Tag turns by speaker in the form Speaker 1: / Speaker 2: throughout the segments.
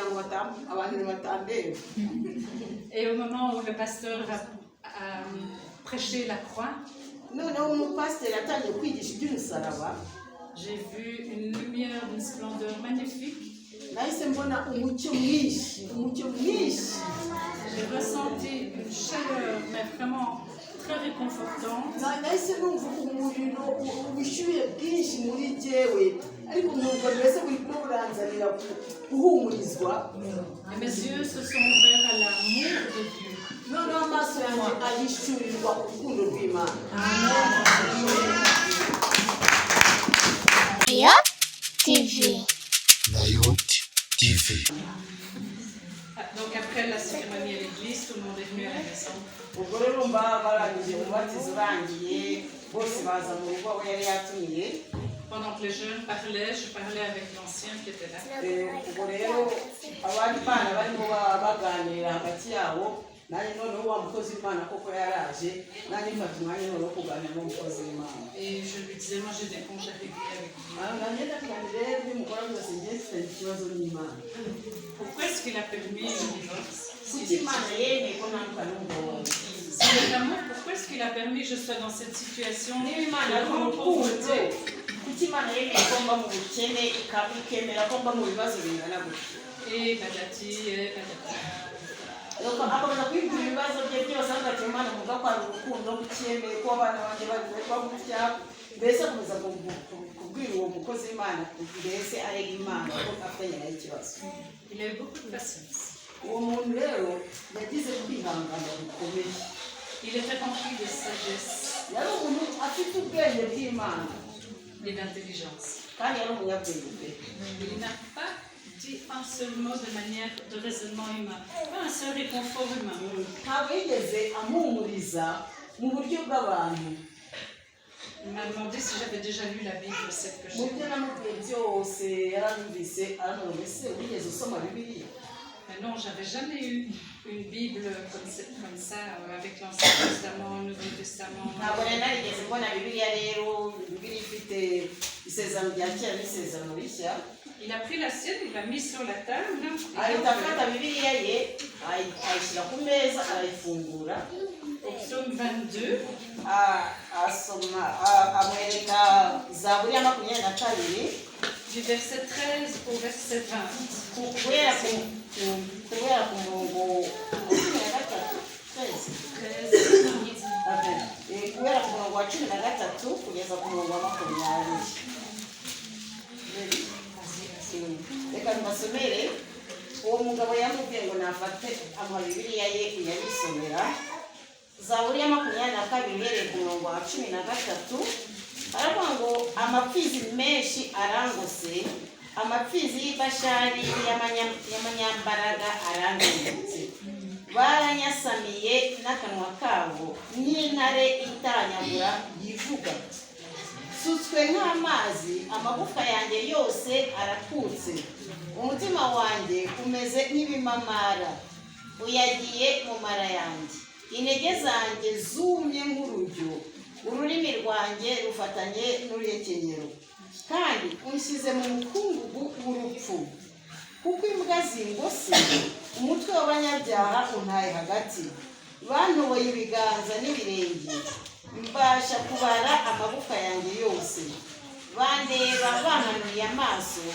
Speaker 1: kugira ngo abantu batandeba.
Speaker 2: Et au moment où le pasteur a prêché la croix,
Speaker 1: Noneho umupasiteri yatangiye kwigisha iby'umusaraba,
Speaker 2: j'ai vu une lumière d'une splendeur magnifique.
Speaker 1: Nahise mbona umucyo mwinshi, umucyo mwinshi.
Speaker 2: J'ai ressenti une chaleur, mais vraiment très réconfortante.
Speaker 1: Nahise numva umuriro, ubushyuhe bwinshi muri jyewe, ariko nkumva mbese burimo buranzanira guhumurizwa.
Speaker 2: Et mes yeux se sont ouverts à l'amour de Dieu.
Speaker 1: Noneho amaso yanjye ahishurirwa urukundo rw'Imana.
Speaker 3: Nayot TV.
Speaker 4: Nayot TV.
Speaker 2: Ah, donc après la cérémonie à l'église, tout le monde est venu à la maison.
Speaker 1: Ubwo rero mba barangije umubatizo urangiye, bose baza mu rugo aho yari yatumiye.
Speaker 2: Pendant que les jeunes parlaient, je parlais avec l'ancien qui était là.
Speaker 1: Ubwo rero abandi bana barimo baganira hagati yabo, nanjye noneho wa mukozi w'Imana koko yaraje, nanjye mfata umwanya noneho wo kuganira n'umukozi w'Imana.
Speaker 2: Et je lui disais, moi j'ai des comptes à régler avec Dieu.
Speaker 1: Ah, nanjye ndagira rero ibyo mukora byose, njye mfite ikibazo n'Imana.
Speaker 2: Pourquoi est-ce qu'il a permis le divorce?
Speaker 1: Kuki Imana yemeye ko ntandukana n'umugabo wanjye?
Speaker 2: S'il est amour, pourquoi est-ce qu'il a permis que je sois dans cette situation
Speaker 1: Niba Imana
Speaker 2: de
Speaker 1: ari
Speaker 2: grande
Speaker 1: urukundo,
Speaker 2: pauvreté?
Speaker 1: Kuki Imana yemeye ko mba mu bukene, ikemera ko mba mu bibazo bingana gutya?
Speaker 2: Et patati, et patata.
Speaker 1: Nuko akomeza kwibwira ibibazo bye byose, avuga ati: "Imana muvuga ko ari urukundo, kuki yemeye ko abana banjye bagirirwa gutya?" Mbese akomeza kubwira uwo mukozi w'Imana, mbese arega Imana ko afitanye nayo ikibazo.
Speaker 2: Il a eu beaucoup de patience.
Speaker 1: Uwo muntu rero yagize kwihangana gukomeye.
Speaker 2: Il était rempli de sagesse
Speaker 1: Yari umuntu afite ubwenge bw'Imana
Speaker 2: et d'intelligence.
Speaker 1: Kandi yari umunyabwenge pe.
Speaker 2: Il n'a pas dit un seul mot de manière de raisonnement humain, pas un seul réconfort humain.
Speaker 1: Ntabwo yigeze ampumuriza mu buryo bw'abantu.
Speaker 2: Il m'a demandé si j'avais déjà lu la Bible, celle que
Speaker 1: Mu
Speaker 2: j'ai.
Speaker 1: Byo namubwiye byose yaranyumvise, aramubwira ngo: "Ese wigeze usoma Bibiliya?"
Speaker 2: Mais non, j'avais jamais eu une Bible comme ça, avec l'Ancien Testament, le Nouveau Testament.
Speaker 1: Ntabwo nari narigeze mbona Bibiliya rero, Bibiliya ifite isezerano rya kera n'isezerano rishya.
Speaker 2: Il a pris la sienne, il l'a mise sur la table. Et
Speaker 1: Ahita
Speaker 2: donc,
Speaker 1: afata Bibiliya ye, ayishyira ku meza, arayifungura.
Speaker 2: Au psaume 22,
Speaker 1: Asoma, amwereka Zaburi ya 22,
Speaker 2: du verset 13 au verset 20.
Speaker 1: Guhera ku murongo wa 13, 13.
Speaker 2: 13.
Speaker 1: Okay. Guhera ku murongo wa 13 kugeza ku murongo wa 20. Reka mbasomere. Uwo mugabo yamubwiye ngo nafate amuha Bibiliya ye yabisomera. Zaburi ya 22 uhereye ku murongo wa 13, haravuga ngo: "Amapfizi menshi arangose, amapfizi y'ibashari y'amanyambaraga arangengutse. Baranyasamiye n'akanwa kabo nk'intare itanyagura yivuga. Nsutswe nk'amazi, amagufwa yanjye yose arakutse. Umutima wanjye umeze nk'ibimamara, uyagiye mu mara yanjye. Intege zanjye zumye nk'urujyo, ururimi rwanjye rufatanye n'uruhekenyero, kandi unshyize mu mukungugu w'urupfu. Kuko imbwa zingose, umutwe w'abanyabyaha untaye hagati. Bantoboye ibiganza n'ibirenge, mbasha kubara amagufwa yanjye yose. Bandeba bankanuye amaso,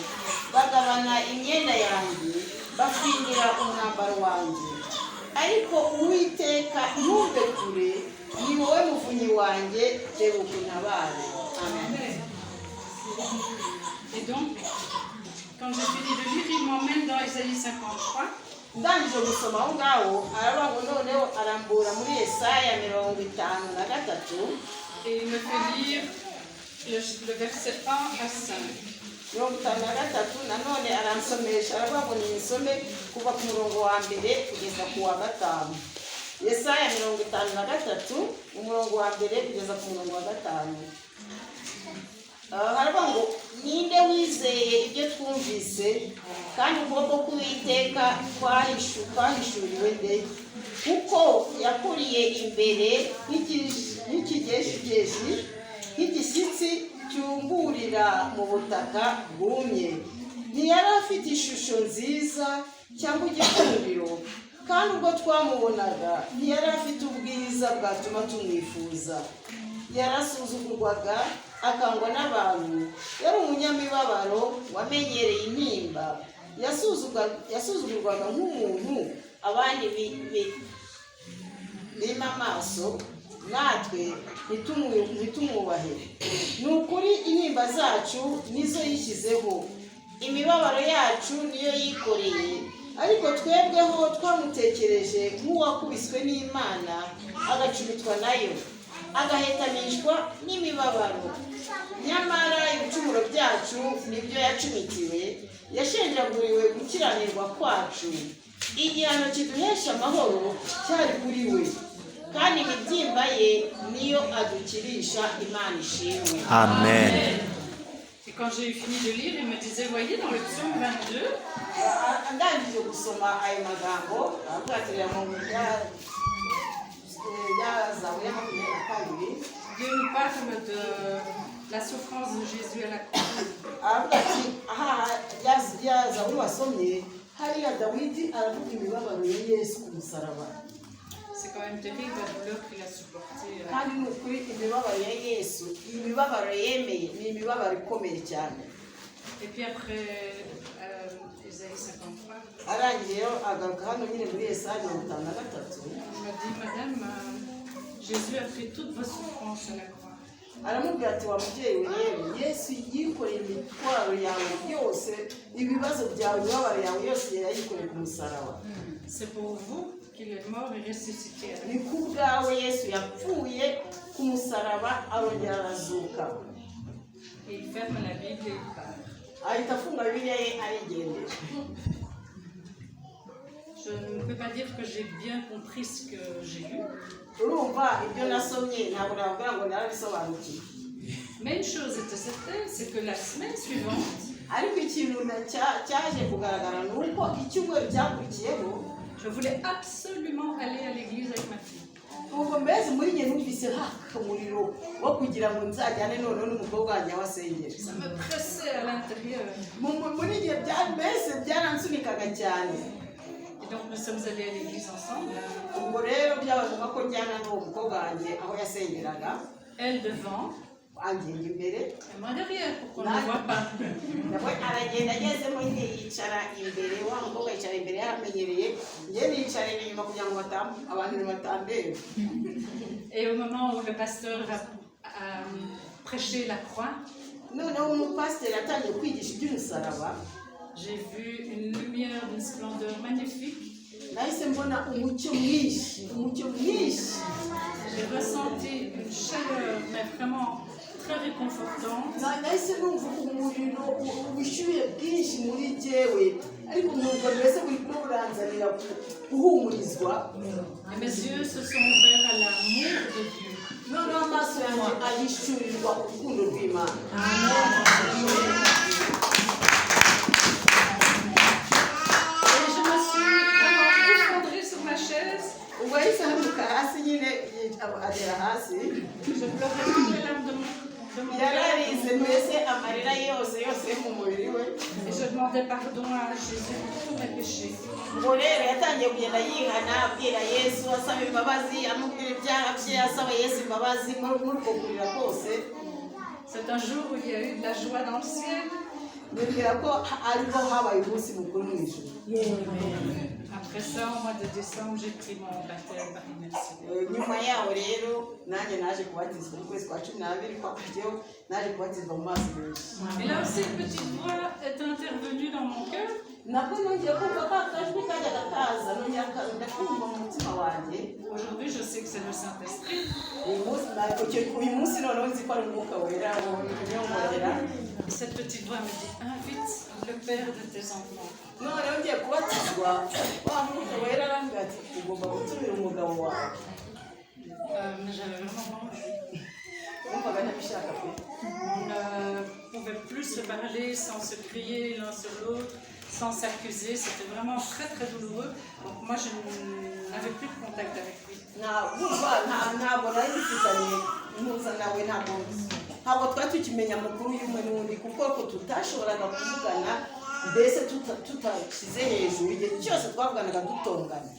Speaker 1: bagabana imyenda yanjye, bakwinira umwambaro wanjye. Ariko Uwiteka, ntumbe kure, ni wowe muvunyi wanjye, tebuka untabare." Amen.
Speaker 2: Et donc, quand j'ai fini de lire, il m'emmène dans Isaïe 53.
Speaker 1: Ndangije gusoma aho ngaho, aravuga ngo noneho arambura muri Yesaya 53.
Speaker 2: Et il me fait lire le verset 1 à 5.
Speaker 1: 53 nanone aransomesha, aravuga ngo ninsome kuva ku murongo wa mbere kugeza ku wa gatanu. Yesaya 53, umurongo wa mbere kugeza ku murongo wa gatanu. Ah, haravuga ngo: "Ninde wizeye ibyo twumvise? Kandi ukuboko k'Uwiteka kwahishuriwe nde? Kuko yakuriye imbere nk'ikigeshigeshi, nk'igishyitsi cyumburira mu butaka bwumye. Ntiyari afite ishusho nziza cyangwa igikundiro, kandi ubwo twamubonaga ntiyari afite ubwiza bwatuma tumwifuza. Yarasuzugurwaga, akangwa n'abantu, yari umunyamibabaro wamenyereye intimba. Yasuzugurwaga nk'umuntu abandi bima amaso, natwe ntitumwubahe. Ni ukuri intimba zacu nizo yishyizeho, imibabaro yacu niyo yikoreye, ariko twebweho twamutekereje nk'uwakubiswe n'Imana, agacumitwa nayo, agahetamishwa n'imibabaro. Nyamara ibicumuro byacu nibyo yacumitiwe, yashenjaguriwe gukiranirwa kwacu. Igihano kiduhesha amahoro cyari kuri we, kandi imibyimba ye niyo adukirisha. Imana ishimwe.
Speaker 5: Amen.
Speaker 2: Et quand j'ai eu fini de lire, il me disait, voyez, dans le psaume 22,
Speaker 1: Ndangije gusoma ayo magambo, aravuga ati reba mu ya Zaburi ya 22.
Speaker 2: Dieu nous parle de la souffrance de Jésus à la croix.
Speaker 1: Aravuga ati aha ya Zaburi wasomye hariya, Dawidi aravuga imibabaro ya Yesu ku musaraba.
Speaker 2: C'est quand même terrible la douleur qu'il a supportée.
Speaker 1: Kandi ni ukuri imibabaro ya Yesu, imibabaro yemeye, ni imibabaro ikomeye cyane.
Speaker 2: Et puis après, Ésaïe 53,
Speaker 1: Arangije rero agaruka hano nyine muri Yesaya 53.
Speaker 2: Il m'a dit, Madame, Jésus a pris toutes vos souffrances à la croix.
Speaker 1: Aramubwira ati wa mubyeyi we rero, Yesu yikoreye imitwaro yawe yose, ibibazo byawe, imibabaro yawe yose yayikoreye ku musaraba.
Speaker 2: C'est pour vous qu'il est mort et ressuscité à la
Speaker 1: Ni ku bwawe Yesu yapfuye ku musaraba, arongera arazuka.
Speaker 2: Et il ferme la Bible et il part.
Speaker 1: Ahita afunga Bibiliya ye, arigendera.
Speaker 2: Je ne peux pas dire que j'ai bien compris ce que j'ai lu,
Speaker 1: Urumva ibyo nasomye ntabwo navuga ngo narabisobanukiwe,
Speaker 2: mais une chose était certaine, c'est que la semaine suivante,
Speaker 1: ariko ikintu cyaje kugaragara ni uko icyumweru cyakurikiyeho,
Speaker 2: je voulais absolument aller à l'église avec ma fille.
Speaker 1: Ubwo mbese muri njye numvise haka umuriro wo kugira ngo nzajyane noneho n'umukobwa wanjye aho asengera.
Speaker 2: Ça me pressait à l'intérieur.
Speaker 1: Muri njye mbese byaransunikaga cyane.
Speaker 2: Et donc nous sommes allés à l'église ensemble,
Speaker 1: Ubwo rero byabaye ngombwa ko njyana n'uwo mukobwa wanjye aho yasengeraga.
Speaker 2: Elle devant
Speaker 1: Angenda imbere,
Speaker 2: et moi derrière pour qu'on ne voit pas.
Speaker 1: Nawe aragenda, agezemo nyine yicara imbere, wa mukobwa yicara imbere yaramenyereye, njye nicarira inyuma kugira ngo abantu ntibatandeba.
Speaker 2: Et au moment où le pasteur a prêché la croix,
Speaker 1: Noneho umupasiteri atangiye kwigisha iby'umusaraba,
Speaker 2: j'ai vu une lumière d'une splendeur magnifique.
Speaker 1: Nahise mbona umucyo mwinshi, umucyo mwinshi.
Speaker 2: J'ai ressenti une chaleur, mais vraiment très réconfortante.
Speaker 1: Nahise numva umuriro, ubushyuhe bwinshi muri jyewe, ariko nkumva mbese burimo buranzanira guhumurizwa.
Speaker 2: Et mes yeux se sont ouverts à l'amour de Dieu.
Speaker 1: Noneho amaso yanjye ahishurirwa urukundo rw'Imana.
Speaker 2: Et je me suis vraiment effondrée sur ma chaise.
Speaker 1: Ubwo yahise ahanuka hasi nyine, agera hasi.
Speaker 2: Je pleurais toutes les larmes de mon cœur.
Speaker 1: Yararize mbese amarira yose yose yo mu mubiri we.
Speaker 2: Et je demandais pardon à Jésus pour tous mes péchés.
Speaker 1: Ubwo rero yatangiye kugenda yihana, abwira Yesu, asaba imbabazi, amubwira ibyaha bye, asaba Yesu imbabazi muri uko kurira kose.
Speaker 2: C'est un jour où il y a eu de la joie dans le ciel.
Speaker 1: Nibwira ko aribwo habaye umunsi mukuru mu ijuru.
Speaker 2: Après ça, au mois de décembre, j'ai pris mon baptême par immersion.
Speaker 1: Nyuma yaho rero nanjye naje kubatizwa mu kwezi kwa 12 kwakurikiyeho, naje kubatizwa mu mazi menshi.
Speaker 2: Et là aussi, une petite voix est intervenue dans mon cœur.
Speaker 1: Nabwo nongeye kumva ka kajwi kajyaga kaza, nongera ndakumva mu mutima wanjye.
Speaker 2: Aujourd'hui, je sais que c'est le Saint-Esprit.
Speaker 1: Uyu munsi noneho nzi ko ari Umwuka Wera unyongorera.
Speaker 2: Cette petite voix me dit, invite le père de tes enfants.
Speaker 1: Noneho ngiye kubatizwa, wa Mwuka Wera arambwira ati ugomba gutumira umugabo wawe.
Speaker 2: Mais j'avais vraiment pas envie.
Speaker 1: Numvaga ntabishaka pe.
Speaker 2: On ne pouvait plus se parler sans se crier l'un sur l'autre, sans s'accuser. C'était vraiment très très douloureux. Donc moi, je n'avais plus de contact avec lui.
Speaker 1: Ntabwo ntabwo nari bifitanye impuza nawe, ntabwo twari tukimenya amakuru y'umwe n'undi, kuko ko tutashoboraga kuvugana. Mbese tutashyize hejuru, igihe cyose twavuganaga dutongana.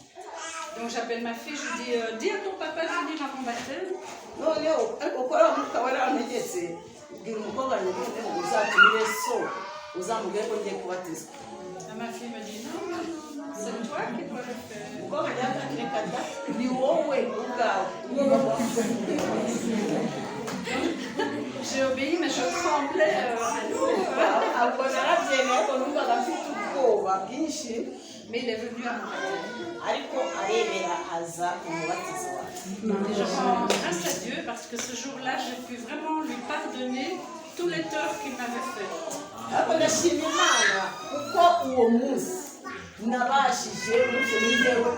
Speaker 2: Donc j'appelle ma fille, je dis dis à ton papa de venir à mon baptême.
Speaker 1: Noneho ariko ko ari Mwuka Wera wantegetse, ubwira umukobwa wanjye ngo uzatumire so, uzamubwire ko ngiye kubatizwa.
Speaker 2: Et ma fille me dit non, non, non, non, c'est toi qui dois le faire.
Speaker 1: Umukobwa wanjye reka da, ni wowe ubwawe.
Speaker 2: J'ai obéi, mais je tremblais. Allô.
Speaker 1: Ubwo narabyemeye, ariko numvaga mfite ubwoba bwinshi.
Speaker 2: Mais il est venu à mon baptême.
Speaker 1: Ariko aremera aza umubatizo wawe.
Speaker 2: Et je rends grâce à Dieu parce que ce jour-là, j'ai pu vraiment lui pardonner tous les torts qu'il m'avait fait.
Speaker 1: Ariko ndashima Imana kuko uwo munsi nabashije muri njyewe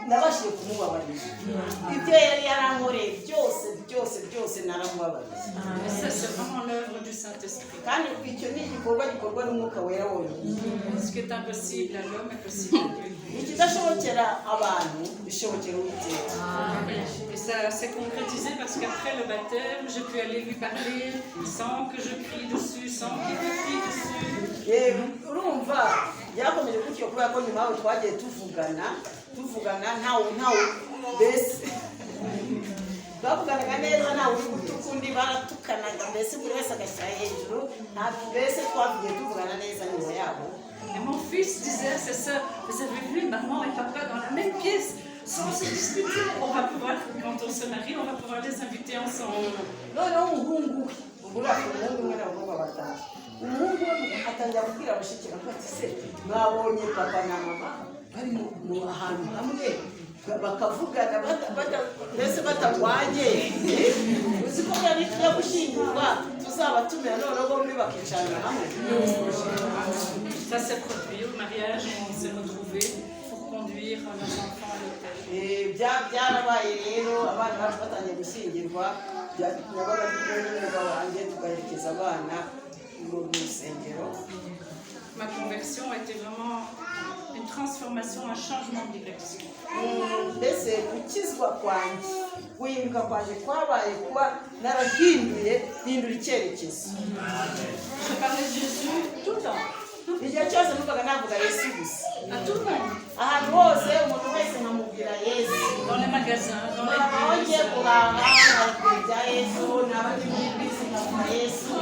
Speaker 1: nabashije kumubabarira ibyo yari yarankoreye byose byose byose, naramubabariye.
Speaker 2: Et ça, c'est vraiment l'œuvre du Saint-Esprit.
Speaker 1: Kandi icyo ni igikorwa gikorwa n'Umwuka Wera wonyine.
Speaker 2: Ce qui est impossible à l'homme est possible à Dieu.
Speaker 1: Ikidashobokera abantu bishobokera Uwiteka.
Speaker 2: Et ça s'est concrétisé parce qu'après le baptême, j'ai pu aller lui parler sans que je crie dessus, sans qu'il me crie dessus.
Speaker 1: Yego, urumva byakomeje gutyo kubera ko nyuma yaho twagiye tuvugana tuvugana ntawe mbese bavuganaga neza, ntawe uri gutuka undi. Baratukanaga mbese buri wese agashyira hejuru, ntabwo mbese twagiye tuvugana neza nyuma yaho.
Speaker 2: Et mon fils disait à ses sœurs, vous avez vu maman et papa dans la même pièce, sans se disputer. On va pouvoir, quand on se marie, on va pouvoir les inviter ensemble.
Speaker 1: Noneho umuhungu we, ubwo uriya afite umuhungu umwe n'abakobwa batanu, umuhungu we atangira kubwira bashiki be ati: "Se mwabonye papa na mama bari mu ahantu hamwe bakavugana mbese batarwanye? Uzi ko buriya nitujya gushyingirwa tuzabatumira, noneho bombi bakicarana hamwe?"
Speaker 2: Ça s'est produit au mariage, on s'est retrouvés pour conduire nos enfants à l'autel.
Speaker 1: Byarabaye rero, abana bacu batangiye gushyingirwa, nabaga ndi kumwe n'umugabo wanjye tugaherekeza abana mu rusengero.
Speaker 2: Ma conversion a été vraiment une transformation, un changement de direction.
Speaker 1: Mbese gukizwa kwanjye, guhinduka kwanjye kwabaye kuba narahinduye, mpindura icyerekezo.
Speaker 2: Je parlais de Jésus tout le temps,
Speaker 1: Igihe cyose numvaga navuga Yesu gusa.
Speaker 2: À tout le monde,
Speaker 1: Ahantu hose, umuntu wese nkamubwira Yesu.
Speaker 2: Dans les magasins, dans les
Speaker 1: Aho
Speaker 2: bus,
Speaker 1: ngiye guhaha nkabwira ibya Yesu, naba ndi muri bisi nkavuga Yesu.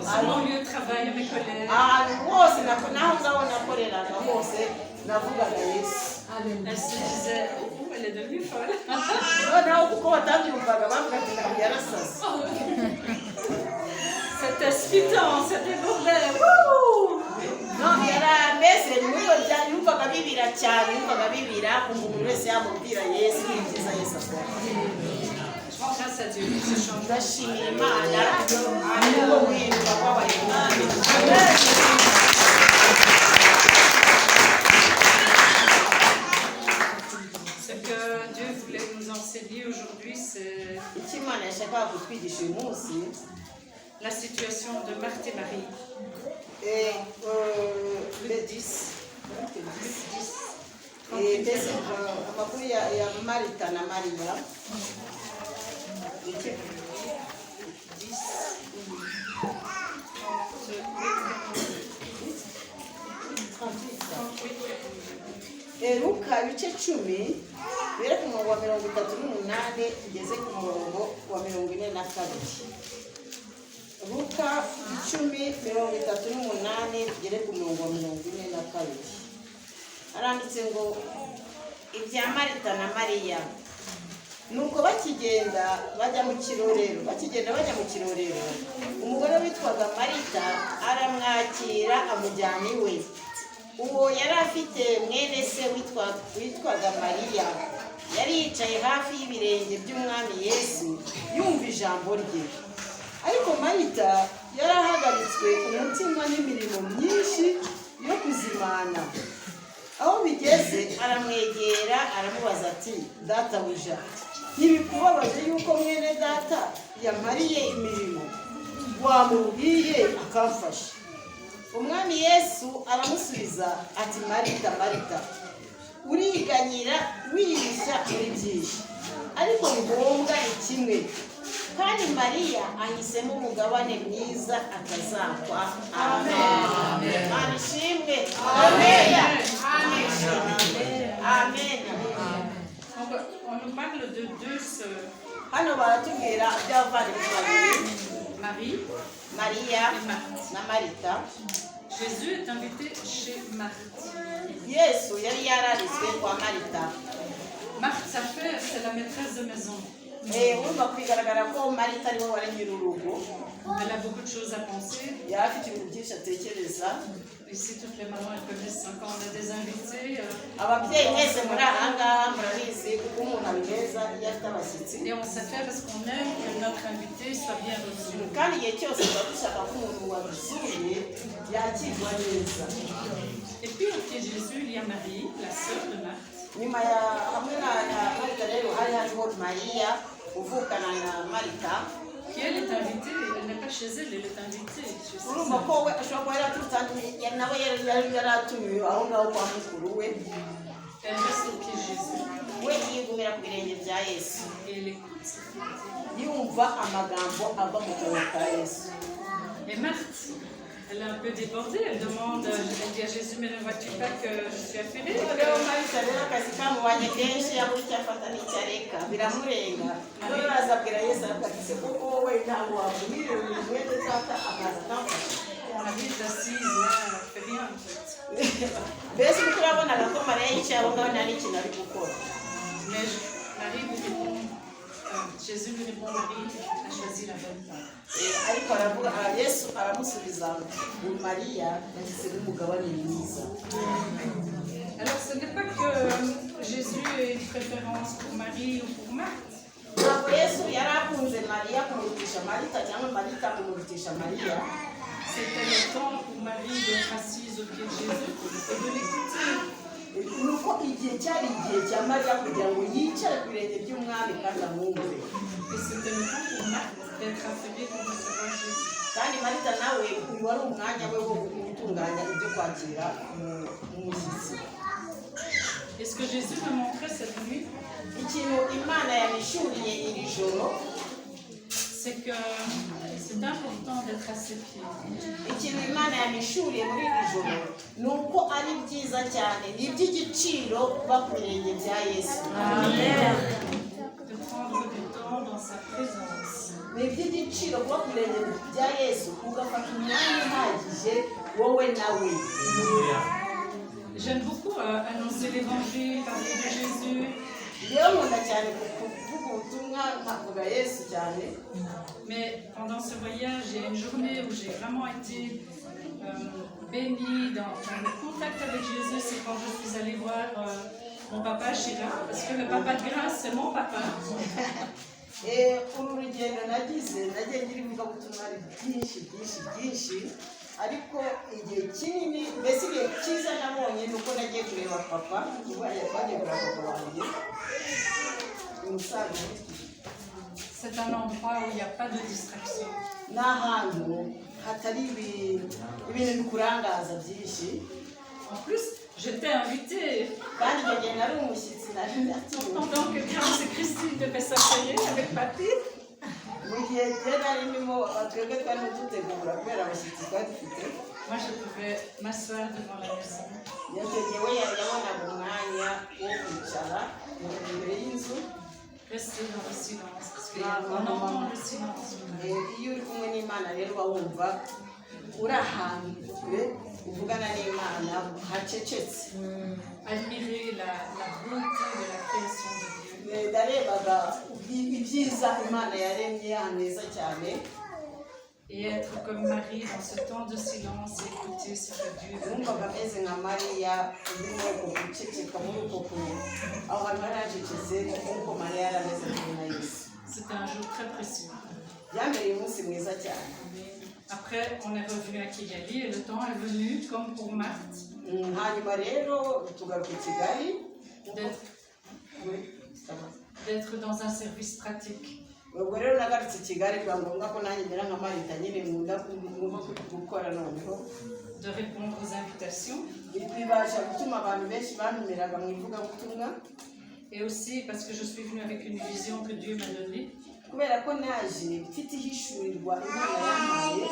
Speaker 2: Sur mon lieu de travail, à mes collègues.
Speaker 1: Ahantu hose n'aho ngaho nakoreraga hose navugaga Yesu.
Speaker 2: Elle se disait, oh, oh, elle est devenue folle.
Speaker 1: Noneho kuko batabyumvaga bavuga ati ntabwo yarasaze.
Speaker 2: C'était stupéfiant, ça débordait. Wouh.
Speaker 1: No, yara mbese muri iyo bya yumvaga bibira cyane, yumvaga bibira, kumva umuntu wese yamubwira Yesu n'ibyiza Yesu akora.
Speaker 2: Je rends grâce à Dieu pour ce changement.
Speaker 1: Ndashimira Imana kubwo guhinduka kwabaye Imana.
Speaker 2: Ce que Dieu voulait nous enseigner aujourd'hui, c'est
Speaker 1: Icyo Imana yashakaga kutwigisha uyu munsi,
Speaker 2: la situation de Marthe et Marie.
Speaker 1: Eh,
Speaker 2: Luc 10. Luc 10.
Speaker 1: Mbese amakuru ya Marita na Mariya.
Speaker 2: 10. 38. 38.
Speaker 1: Luka ibice 10, bere ku murongo wa 38 tugeze ku murongo wa 42. Luka 10, 38 tugere ku murongo wa 42. Haranditse ngo: ibya Marita na Mariya. Nuko bakigenda bajya mu kirorero, bakigenda bajya mu kirorero, umugore witwaga Marita aramwakira amujyana iwe. Uwo yari afite mwene se witwaga Mariya, yari yicaye hafi y'ibirenge by'Umwami Yesu yumva ijambo rye. Ariko Marita yari ahagaritswe umutima n'imirimo myinshi yo kuzimana. Aho bigeze aramwegera aramubaza ati: "Databuja, ntibikubabaje yuko mwene data yamariye imirimo? Wamubwiye akamfasha." Umwami Yesu aramusubiza ati: "Marita, Marita, uriganyira wirushya muri byinshi, ariko ngombwa ni kimwe." Kandi Mariya ahisemo umugabane mwiza atazakwa. Amen. Imana ishimwe. Amen, amen.
Speaker 2: Donc, on nous parle de deux sœurs,
Speaker 1: Hano baratubwira by'abavandimwe babiri,
Speaker 2: Marie
Speaker 1: Mariya
Speaker 2: et Marthe.
Speaker 1: Na Marita.
Speaker 2: Jésus est invité chez Marthe.
Speaker 1: Yesu yari yararitswe kwa Marita.
Speaker 2: Marthe, ça fait, c'est la maîtresse de maison.
Speaker 1: Eh, urumva kwigaragara ko Marita ariwe wari nyir'urugo.
Speaker 2: Elle a beaucoup de choses à penser.
Speaker 1: Yari afite ibintu byinshi atekereza.
Speaker 2: Ici, toutes les mamans, elles connaissent, hein, quand on a des invités.
Speaker 1: Ababyeyi mwese muri aha ngaha murabizi uko umuntu abimeza iyo afite abashyitsi.
Speaker 2: Et on sait faire parce qu'on aime que notre invité soit bien reçu.
Speaker 1: Kandi igihe cyose tuba dushaka ko umuntu wadusuye yakirwa neza.
Speaker 2: Et puis, au pied de Jésus, il y a Marie, la sœur de Marthe,
Speaker 1: Nyuma ya hamwe na Marita rero hari hariho Mariya uvukana na Marita,
Speaker 2: qui elle est invitée. Elle n'est pas chez elle, elle est invitée chez ses
Speaker 1: urumva
Speaker 2: sœurs.
Speaker 1: Ko we ashobora kuba yaraturutse ahandi, nawe yari yaratumiwe aho ngaho kwa mukuru we.
Speaker 2: Elle reste au pied de Jésus
Speaker 1: We yigumira ku birenge bya Yesu,
Speaker 2: et elle écoute ce qu'il dit.
Speaker 1: Yumva amagambo ava mu kanwa ka Yesu.
Speaker 2: Et Marthe, elle est un peu débordée. Elle demande, elle dit à Jésus, mais ne vois-tu pas que je suis affairée?
Speaker 1: Noneho Marita rero akazi kamubanye kenshi, yabura icyo afata n'icyo areka, biramurenga. Noneho azabwira Yesu, aravuga ati: "Se koko wowe ntabwo wabwirira mwene data akaza akamfasha?"
Speaker 2: Marie est assise là, elle ne fait rien en fait.
Speaker 1: Mbese uko urabonaga ko Mariya yicaye aho ngaho nta n'ikintu ari gukora.
Speaker 2: Mais Marie lui répond, Jésus lui répond, Marie a choisi la bonne part.
Speaker 1: Eh, ariko aravuga, ah, Yesu aramusubiza ngo Mariya yahisemo umugabane mwiza.
Speaker 2: Alors ce n'est pas que Jésus ait une préférence pour Marie ou pour Marthe.
Speaker 1: Ntabwo Yesu yari akunze Mariya kumurutisha Marita cyangwa Marita kumurutisha Mariya.
Speaker 2: C'était le temps pour Marie d'être assise au pied de Jésus et de l'écouter.
Speaker 1: Ni uko igihe cyari igihe cya Mariya kugira ngo yicare ku birenge by'umwami kandi amwumve.
Speaker 2: Et c'était le temps pour Marthe d'être affairée pour recevoir Jésus.
Speaker 1: Kandi Marita nawe uyu wari umwanya we wo gutunganya ibyo kwakira umushyitsi.
Speaker 2: Et ce que Jésus me montrait cette nuit,
Speaker 1: Ikintu Imana yamishuriye iri joro,
Speaker 2: c'est que c'est important d'être à ses pieds.
Speaker 1: Ikintu Imana yamishuriye muri iri joro ni uko ari byiza cyane, ni iby'igiciro kuba ku birenge bya Yesu.
Speaker 2: De prendre du temps dans sa présence.
Speaker 1: Ni iby'igiciro kuba ku birenge bya Yesu, ugafata umwanya uhagije wowe nawe.
Speaker 2: J'aime beaucoup annoncer l'évangile, parler de Jésus,
Speaker 1: Rero nkunda cyane kuvuga ubutumwa, nkavuga Yesu cyane,
Speaker 2: mais pendant ce voyage, il y a une journée où j'ai vraiment été bénie dans le contact avec Jésus, c'est quand je suis allée voir mon papa Gérard, parce que le papa de Grâce, c'est mon papa.
Speaker 1: Eh, uru rugendo nagize, nagiye ngira ivugabutumwa byinshi byinshi byinshi, ariko igihe kinini, mbese igihe cyiza nabonye ni uko nagiye kureba papa, ubwo twagiye kureba papa wanjye umusaza.
Speaker 2: C'est un endroit où il n'y a pas de distraction.
Speaker 1: Ni ahantu hatari ibintu bikurangaza byinshi.
Speaker 2: En plus, j'étais invitée.
Speaker 1: Kandi icyo gihe nari umushyitsi, nari natumiwe.
Speaker 2: Pendant que Grâce et Christine devaient s'asseoir avec papy,
Speaker 1: Mu gihe njye nari ndimo, twebwe twarimo dutegura kubera abashyitsi twari dufite,
Speaker 2: moi je pouvais m'asseoir devant la maison,
Speaker 1: icyo gihe we yabonaga umwanya wo kwicara imbere y'inzu,
Speaker 2: rester dans le silence, parce qu'on entend le silence.
Speaker 1: Eh, iyo uri kumwe n'Imana rero uba wumva uri ahantu kure uvugana n'Imana hacecetse.
Speaker 2: Admirer la beauté de la création de Dieu.
Speaker 1: Eh, ndarebaga ibyiza Imana yaremye, ahantu heza cyane.
Speaker 2: Et être comme Marie dans ce temps de silence et écouter ce que Dieu veut.
Speaker 1: Numvaga ameze nka Mariya uri muri uko guceceka, muri uko aho hantu hari hacecetse, nk'uko Mariya yari ameze kumwe na Yesu.
Speaker 2: C'était un jour très précieux.
Speaker 1: Byambereye umunsi mwiza cyane.
Speaker 2: Après, on est revenu à Kigali et le temps est venu, comme pour Marthe,
Speaker 1: Hanyuma rero tugaruka i Kigali
Speaker 2: d'être d'être dans un service pratique.
Speaker 1: Ubwo rero nagarutse i Kigali biba ngombwa ko nanjye mera nka Marita nyine, nkunda ngomba gukora noneho,
Speaker 2: de répondre aux invitations
Speaker 1: bibasha gutuma abantu benshi bantumiraga mu ivugabutumwa,
Speaker 2: et aussi parce que je suis venue avec une vision que Dieu m'a donnée.
Speaker 1: Kubera ko naje mfite ihishurirwa Imana yampaye.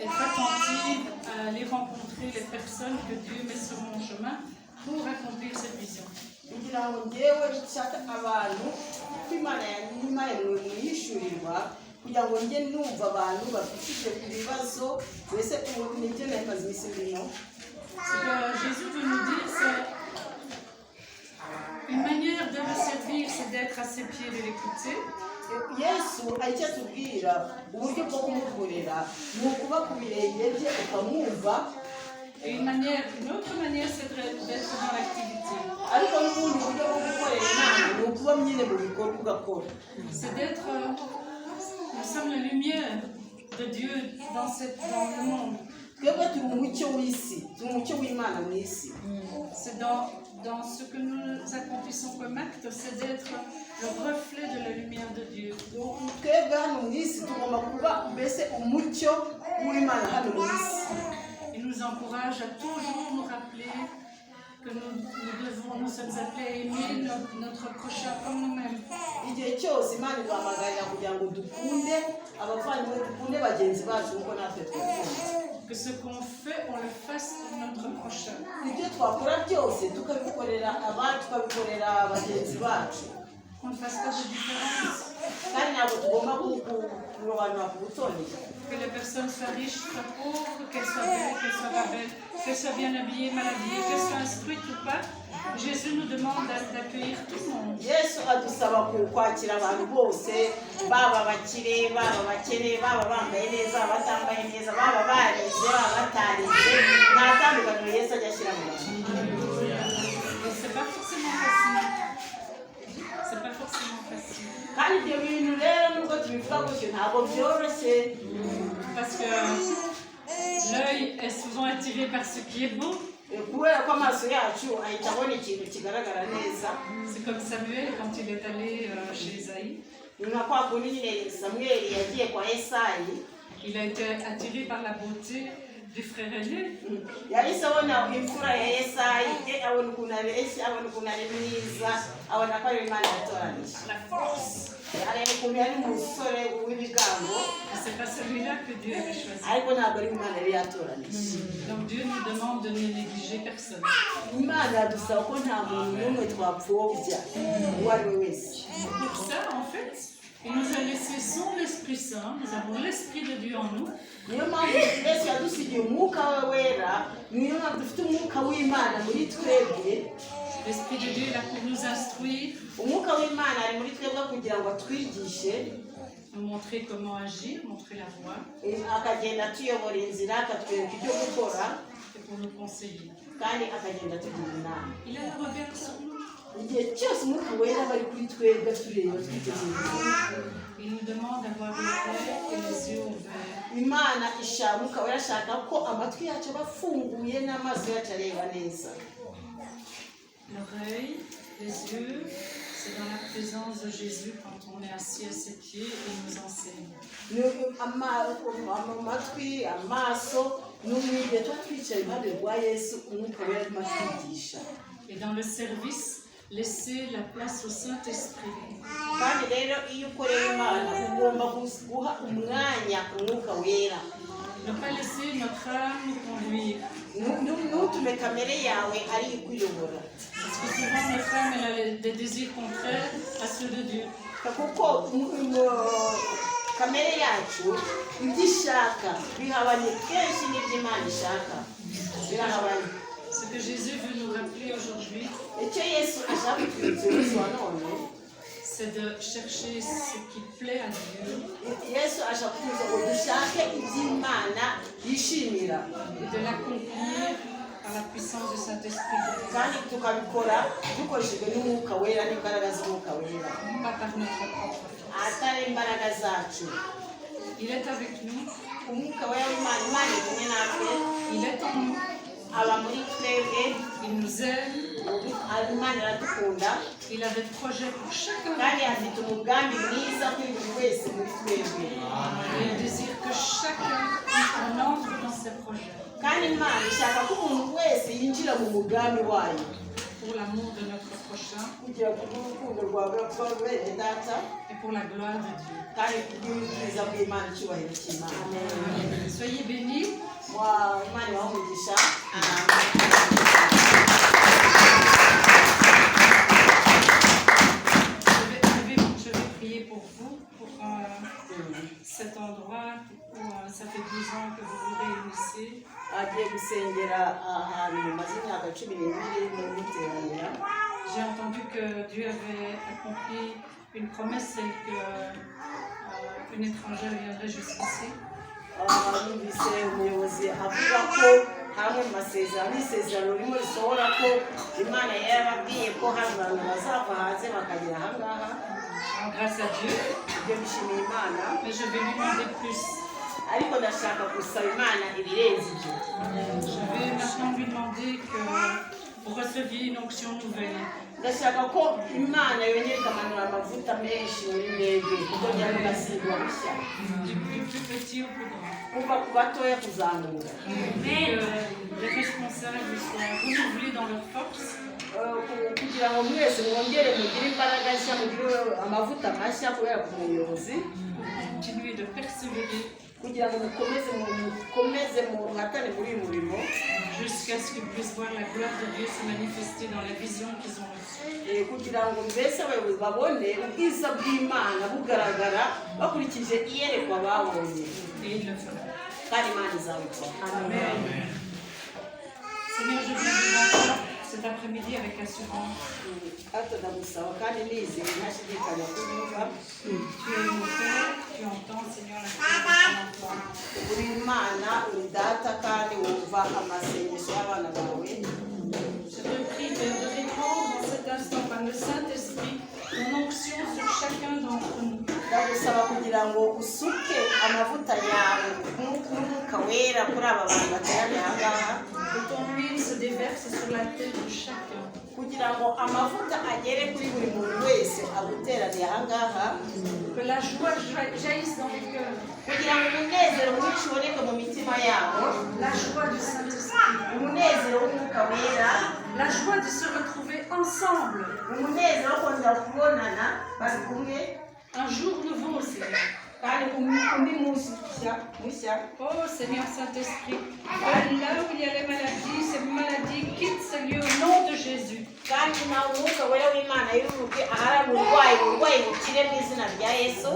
Speaker 2: Être attentive à aller rencontrer les personnes que Dieu met sur mon chemin pour accomplir cette vision.
Speaker 1: Kugira ngo ngewe nshake abantu ko Imana yampaye mu ihishurirwa kugira ngo njye numva abantu bafite ibyo bibazo mbese ubu nibyo nari maze iminsi ndimo.
Speaker 2: Ce que Jésus veut nous dire, c'est une manière de le servir, c'est d'être à ses pieds, de l'écouter.
Speaker 1: Yesu icyo atubwira uburyo bwo kumukorera ni ukuba ku birenge bye ukamwumva.
Speaker 2: Et une manière, une autre manière, c'est d'être dans l'activité.
Speaker 1: Ariko n'ubundi buryo bwo gukorera Imana ni ukuba nyine mu bikorwa ugakora.
Speaker 2: C'est d'être. Nous sommes la lumière de Dieu dans le monde.
Speaker 1: Twebwe turi umucyo w'isi turi umucyo w'Imana mu isi.
Speaker 2: C'est dans ce que nous accomplissons comme acte, c'est d'être le reflet de la lumière de Dieu.
Speaker 1: Twebwe hano mu isi tugomba kuba mbese umucyo w'Imana hano mu isi.
Speaker 2: Il nous encourage à toujours nous rappeler que nous sommes appelés à aimer notre prochain comme nous-mêmes.
Speaker 1: Igihe cyose Imana iduhamagarira kugira ngo dukunde abavandimwe dukunde bagenzi bacu nk'uko natwe twikunda.
Speaker 2: Que ce qu'on fait, on le fasse pour notre prochain.
Speaker 1: Ibyo twakora byose tukabikorera abacu tukabikorera bagenzi bacu.
Speaker 2: Qu'on ne fasse pas de différence.
Speaker 1: Kandi ntabwo tugomba kurobanura ku butoni.
Speaker 2: Que la personne soit riche, soit pauvre, qu'elle soit belle, qu'elle soit pas belle, qu'elle soit bien habillée, mal habillée, qu'elle soit instruite ou pas. Jésus nous demande d'accueillir tout le monde.
Speaker 1: Yesu adusaba kwakira abantu bose baba abakire baba abakene baba bambaye neza baba batambaye neza baba barize baba batarize nta tandukaniro Yesu ajya ashyira mu bantu.
Speaker 2: Et c'est pas forcément facile. C'est pas forcément facile.
Speaker 1: Kandi ibyo bintu rero nubwo tubivuga gutyo ntabwo byoroshye.
Speaker 2: Parce que l'œil est souvent attiré par ce qui est beau.
Speaker 1: Kubera ko amaso yacu ahita abona ikintu kigaragara neza.
Speaker 2: C'est comme Samuel quand il est allé chez Isaïe.
Speaker 1: Ni nka kwa kundi nyine Samweli yagiye kwa Esayi.
Speaker 2: Il a été attiré par la beauté du frère aîné.
Speaker 1: Yahise abona imfura ya Esayi e abona ukuntu areshya abona ukuntu ari mwiza abona ko ari Imana yatoranije.
Speaker 2: La force.
Speaker 1: Areba ukuntu yari umusore w'ibigango.
Speaker 2: Mais c'est pas celui-là que Dieu avait choisi.
Speaker 1: Ariko ntabwo ari Imana yari yatoranije.
Speaker 2: Donc Dieu nous demande de ne négliger personne.
Speaker 1: Imana yadusaba ko nta muntu n'umwe twapfobya uwo ari we wese.
Speaker 2: Pour ça, en fait, il nous a laissé son Esprit Saint. Nous avons l'Esprit de Dieu en nous.
Speaker 1: Niyo mpamvu Yesu yadusigiye umwuka we wera niyo mpamvu dufite umwuka w'Imana muri twebwe.
Speaker 2: L'Esprit de Dieu est là pour nous instruire,
Speaker 1: Umwuka w'Imana ari muri twebwe kugira ngo atwigishe,
Speaker 2: nous montrer comment agir, montrer la voie
Speaker 1: akagenda atuyobora inzira akatwereka ibyo gukora
Speaker 2: et pour nous conseiller.
Speaker 1: Kandi akagenda atugira inama.
Speaker 2: Il a le regard sur nous.
Speaker 1: Igihe cyose umwuka wera aba ari kuri twebwe tureba twitegereza.
Speaker 2: Il nous demande d'avoir l'oreille et les yeux ouverts.
Speaker 1: Imana ishaka umwuka wera ashaka ko amatwi yacu aba afunguye n'amaso yacu areba neza.
Speaker 2: L'oreille, les yeux, c'est dans la présence de Jésus quand on est assis à ses pieds et il nous enseigne.
Speaker 1: Ni amatwi amaso ni igihe tuba twicaye iruhande rwa Yesu umwuka wera arimo atwigisha.
Speaker 2: Et dans le service, laisser la place au Saint-Esprit.
Speaker 1: Kandi rero iyo ukorera Imana ugomba guha umwanya umwuka wera.
Speaker 2: Ne pas laisser notre âme nous conduire.
Speaker 1: Ntutume kamere yawe ari ikuyobora.
Speaker 2: Parce que souvent, notre âme, elle a des désirs contraires à ceux de Dieu.
Speaker 1: Kuko kamere yacu ibyo ishaka bihabanye kenshi n'ibyo Imana ishaka birahabanye.
Speaker 2: Ce que Jésus veut nous rappeler aujourd'hui,
Speaker 1: Icyo Yesu ashaka kutwibutsa uyu munsi wa none,
Speaker 2: c'est de chercher ce qui plaît à Dieu
Speaker 1: Yesu ashaka kutwibutsa ngo dushake iby'Imana yishimira
Speaker 2: et de l'accomplir par la puissance du Saint-Esprit,
Speaker 1: kandi tukabikora dukoreshejwe n'umwuka wera n'imbaraga z'umwuka wera,
Speaker 2: pas par notre propre force.
Speaker 1: Atari imbaraga zacu.
Speaker 2: Il est avec nous,
Speaker 1: Umwuka wera w'Imana Imana iri kumwe natwe,
Speaker 2: il est en nous,
Speaker 1: aba muri twebwe,
Speaker 2: il nous aime,
Speaker 1: Imana iradukunda,
Speaker 2: il a des projets pour chacun.
Speaker 1: Kandi afite umugambi mwiza kuri buri wese muri twebwe.
Speaker 2: Et il désire que chacun en entre dans ses projets
Speaker 1: Kandi Imana ishaka ko umuntu wese yinjira mu mugambi wayo
Speaker 2: pour l'amour de notre prochain. prochain
Speaker 1: Kugira ngo urukundo rwawe rwa bene data
Speaker 2: et pour la gloire de Dieu.
Speaker 1: Kandi kubw'ubwiza bw'Imana, icyubahiro cy'Imana.
Speaker 2: Soyez bénis.
Speaker 1: Imana ibahe umugisha.
Speaker 2: Je vais prier pour vous, pour cet endroit où ça fait 12 ans que vous vous réunissez.
Speaker 1: Agiye gusengera ahantu mumaze imyaka 12 muteranira.
Speaker 2: J'ai entendu que Dieu avait accompli une promesse, celle que une étrangère viendrait jusqu'ici.
Speaker 1: Ah, numvise umuyobozi avuga ko hamwe mu masezerano isezerano rimwe risohora ko Imana yarababwiye ko hari abantu bazava hanze bakagera ahangaha.
Speaker 2: Alors, grâce à Dieu,
Speaker 1: Ibyo bishimiye Imana.
Speaker 2: Mais je vais lui demander plus.
Speaker 1: Ariko ndashaka gusaba Imana ibirenze ibyo.
Speaker 2: Je vais maintenant lui demander que vous receviez une onction nouvelle.
Speaker 1: Ndashaka ko Imana yongera ikamanura amavuta menshi muri mwebwe kutongera mugasigwa bushya.
Speaker 2: Du plus petit au plus grand.
Speaker 1: Kuva ku batoya kuzamura.
Speaker 2: Que les responsables soient renouvelés dans leur force.
Speaker 1: Eh, kugira ngo mwese mwongere mugire imbaraga nshya, mugire amavuta mashya kubera ku muyobozi.
Speaker 2: Pour continuer de persévérer
Speaker 1: Kugira ngo mukomeze muhatane muri uyu murimo.
Speaker 2: Jusqu'à ce qu'ils puissent voir la gloire de Dieu se manifester dans la vision qu'ils ont reçue.
Speaker 1: Eh, kugira ngo mbese abayobozi babone ubwiza bw'Imana bugaragara bakurikije iyerekwa babonye.
Speaker 2: Et ils le feront.
Speaker 1: Kandi Imana izabikora.
Speaker 2: Amen. Seigneur, je viens devant toi cet après-midi avec assurance.
Speaker 1: Hato ndagusaba kandi nizeye ntashidikanya kunyumva.
Speaker 2: Tu es mon Père, tu entends, Seigneur, la prière de ton enfant.
Speaker 1: Uri Imana, uri data kandi wumva amasengesho y'abana bawe.
Speaker 2: Je te prie, Père, de répandre en cet instant par le Saint-Esprit ton onction sur chacun d'entre nous.
Speaker 1: Ndagusaba kugira ngo usuke amavuta yawe n'Umwuka Wera kuri aba bantu bateraniye aha ngaha.
Speaker 2: Que ton huile se déverse sur la tête de chacun.
Speaker 1: Kugira ngo amavuta agere kuri buri muntu wese aguteraniye aha ngaha.
Speaker 2: Que la joie jaillisse dans les cœurs.
Speaker 1: Kugira ngo umunezero mwinshi uboneke mu mitima yabo.
Speaker 2: La joie du Saint-Esprit.
Speaker 1: Umunezero w'Umwuka Wera.
Speaker 2: La joie de se retrouver ensemble.
Speaker 1: Umunezero wo kongera kubonana bari kumwe.
Speaker 2: Un jour nouveau, Seigneur.
Speaker 1: Kandi undi munsi mushya mushya.
Speaker 2: Oh Seigneur Saint-Esprit, va là où il y a les maladies, ces maladies quittent ce lieu au nom de Jésus.
Speaker 1: Kandi nawe Umwuka Wera w'Imana yururuke ahari uburwayi, uburwayi bukire mu izina rya Yesu.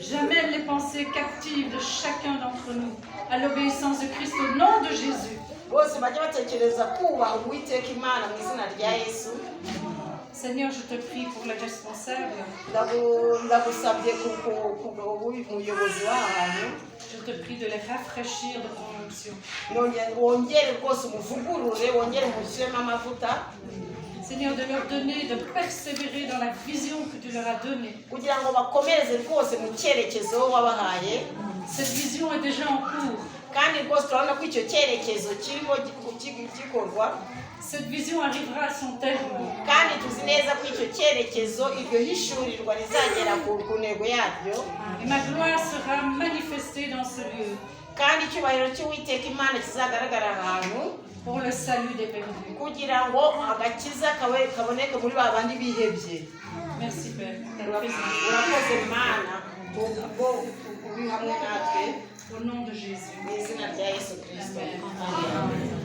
Speaker 2: J'amène les pensées captives de chacun d'entre nous à l'obéissance de Christ au nom de Jésus.
Speaker 1: Bose bajye batekereza kubaha Uwiteka Imana mu izina rya Yesu.
Speaker 2: Seigneur, je te prie pour les responsables.
Speaker 1: Ndagusabye ku muyobozi w'aha hantu.
Speaker 2: Je te prie de les rafraîchir de ton onction.
Speaker 1: Wongere rwose umuvugurure, wongere umushyiremo amavuta.
Speaker 2: Seigneur, de leur donner de persévérer dans la vision que tu leur as donnée.
Speaker 1: Kugira ngo bakomereze rwose mu cyerekezo wabahaye.
Speaker 2: Cette vision est déjà en cours.
Speaker 1: Kandi rwose turabona ko icyo cyerekezo kirimo gikorwa.
Speaker 2: Cette vision arrivera à son terme.
Speaker 1: Kandi tuzi neza ko icyo cyerekezo, iryo hishurirwa rizagera ku ntego yaryo.
Speaker 2: Et ma gloire sera manifestée dans ce lieu
Speaker 1: Kandi icyubahiro cy'Uwiteka Imana kizagaragara ahantu
Speaker 2: pour le salut des perdus.
Speaker 1: Kugira ngo agakiza kawe kaboneke muri ba bandi bihebye.
Speaker 2: Merci Père pour ta présence.
Speaker 1: Urakoze Mana ubwo uri hamwe natwe.
Speaker 2: Au nom de Jésus.
Speaker 1: Mu izina rya Yesu Kirisito.
Speaker 2: Amen.